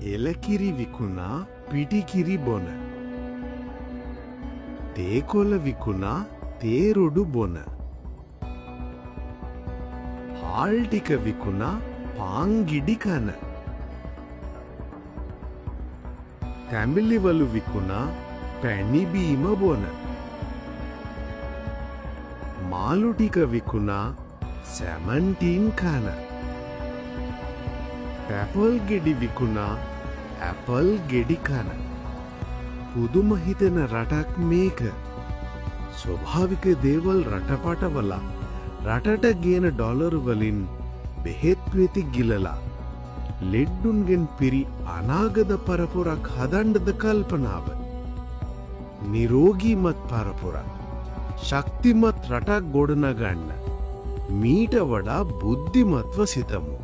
එලකිරි විකුණා පිටිකිරි බොන. තේකොළ විකුණා තේරොඩු බොන. හාල් ටික විකුණා පාන් ගෙඩි කන. තැඹිලි වලු විකුණා පැණි බීම බොන. මාළු ටික විකුණා සැමන් ටින් කන. පැපල් ගෙඩි විකුණා ඇපල් ගෙඩි කන. පුදුම හිතෙන රටක් මේක. ස්වභාවික දේවල් රට පටවලා, රටට ගේන ඩොලර් වලින් බෙහෙත් පෙති ගිලලා, ලෙඩ්ඩුන්ගෙන් පිරි අනාගත පරපුරක් හදන්නද කල්පනාව? නිරෝගීමත් පරපුරක්, ශක්තිමත් රටක් ගොඩනගන්න මීට වඩා බුද්ධිමත්ව සිතමු.